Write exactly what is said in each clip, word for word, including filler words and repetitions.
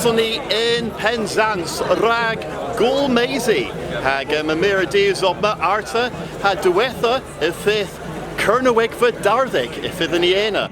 Ni yn Pennsans rag Gool Meysyk, hag yma meur a dus omma arta, ha diwettha y fydh Kernewegva Dardhek y fydhyn ni ena.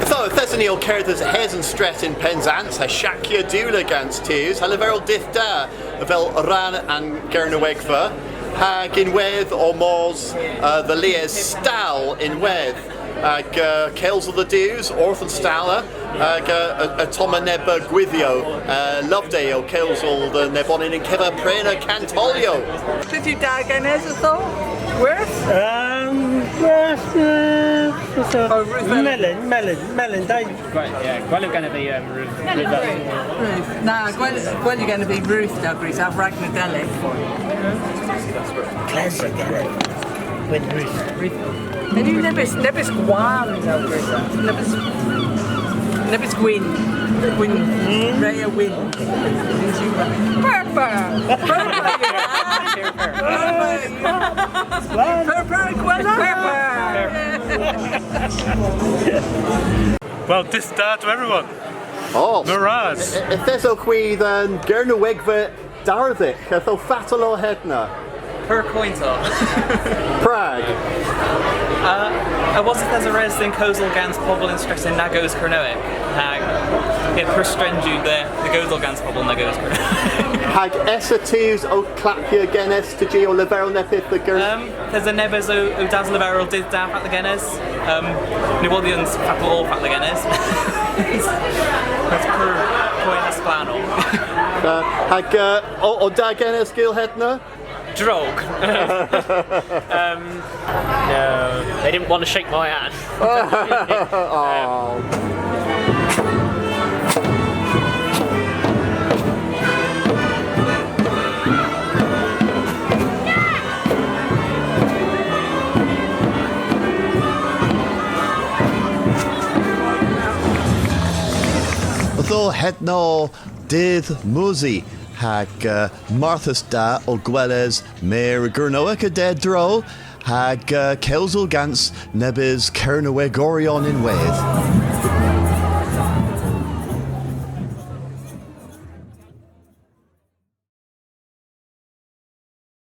So, yth eson ni ow kerdhes a-hys an stret yn Pennsans, ha shakya diwla gans tus, ha leverel dydh da avel rann an Gernewegva, hag ynwedh ow mos, uh, dhe lies stal ynwedh, hag, uh, kewsel dhe dus orth an stalla, hag, uh, ottomma neb, uh, gwydhyow, uh, Loveday ow kewsel dhe nebonan yn kever prena kantolyow. Pyth yw da genes ytho? Gwerth? Um, gwerth, uh, so, oh, Ruth Ellen. Melyn, melyn, melyn, da. Gwell, yeah, gwell yw genev vy, um, Ruth. Ruth. Na, gwell, gwell yw genev vy Ruth da grys, a rag Nadelik. Kles yw genev. With Ruth. Ruth. Yw nebes, nebes gwann da grys. Nebes, nebes gwynn. Gwynn. Mm. Re a wynn. Purple. Purple. Purple. Purple, gwell purple. Well, dydh da to everyone. Oh. Meur ras. Y-, y-, yth esowgh hwi dhe'n Gernewegva Dardhek, ytho fatel o hedna? Pur koynt o. Prag? Uh, a wosydh esa res dhyn kewsel gans pobel yn streten nag eus Kernewek? Hag, yeah, pur strenj yw dhe, dhe gewsel gans pobel nag eus Kernewek. Hag esa tus ow klappya genes, ta ji ow leverel neppyth dhe Gern- Um, yth esa nebes ow, ow dasleverel dydh da fatla genes. Um, nowodhyans fatla o fatla genes. That's pur, pur splann. Uh, hag, uh, o, o da genes gul hedna? Drog. Um, no, they didn't want to shake my hand. Oh. Ytho hedna o dydh Musi, hag, eh, marthys da o gweles meur a Gernowek a-dro, hag, eh, kewsel gans nebes Kernewegoryon ynwedh.